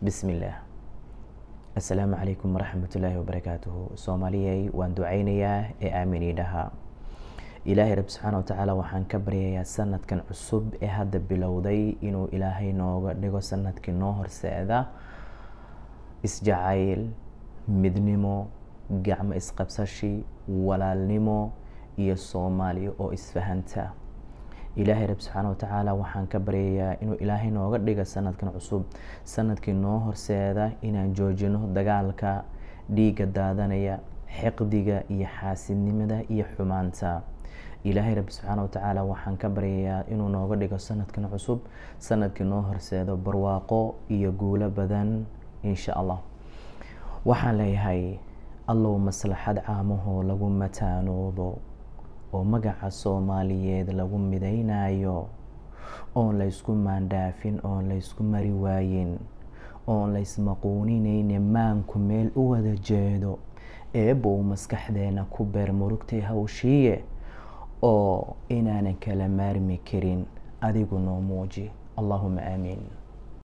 Bismillaah. Assalaamu calaykum waraxmatullaahi wabarakaatuhu. Soomaaliyay, waan ducaynayaa ee aamin ii dhaha. Ilaahay Rabbi subxaana wa tacaala waxaan ka baryayaa sanadkan cusub ee hadda bilowday inuu Ilaahay nooga dhigo sanadkii noo horseeda isjacayl, midnimo, gacmo isqabsashi, walaalnimo iyo Soomaaliya oo isfahanta. Ilaahay Rabbi subxaana wa tacaala waxaan ka baryayaa inuu Ilaahay nooga dhigo sanadkan cusub sanadkii noo horseeda inaan joojino dagaalka, dhiigga daadanaya, xiqdiga iyo xaasidnimada iyo xumaanta. Ilaahay Rabbi subxaana wa tacaala waxaan ka baryayaa inuu nooga dhigo sanadkan cusub sanadkii noo horseedo barwaaqo iyo guulo badan, insha Allah. Waxaan leeyahay, Allow maslaxad caamahoo lagu mataanoobo oo magaca Soomaaliyeed lagu midaynayo, oon laysku maandhaafin, oon laysku mari waayin, oon laysmaquuninayne, maanku meel u wada jeedo, Eebbow maskaxdeena ku beer murugtay hawshiiye oo inaanan kala maarmi karin adigu noo muuji. Allahuma aamiin.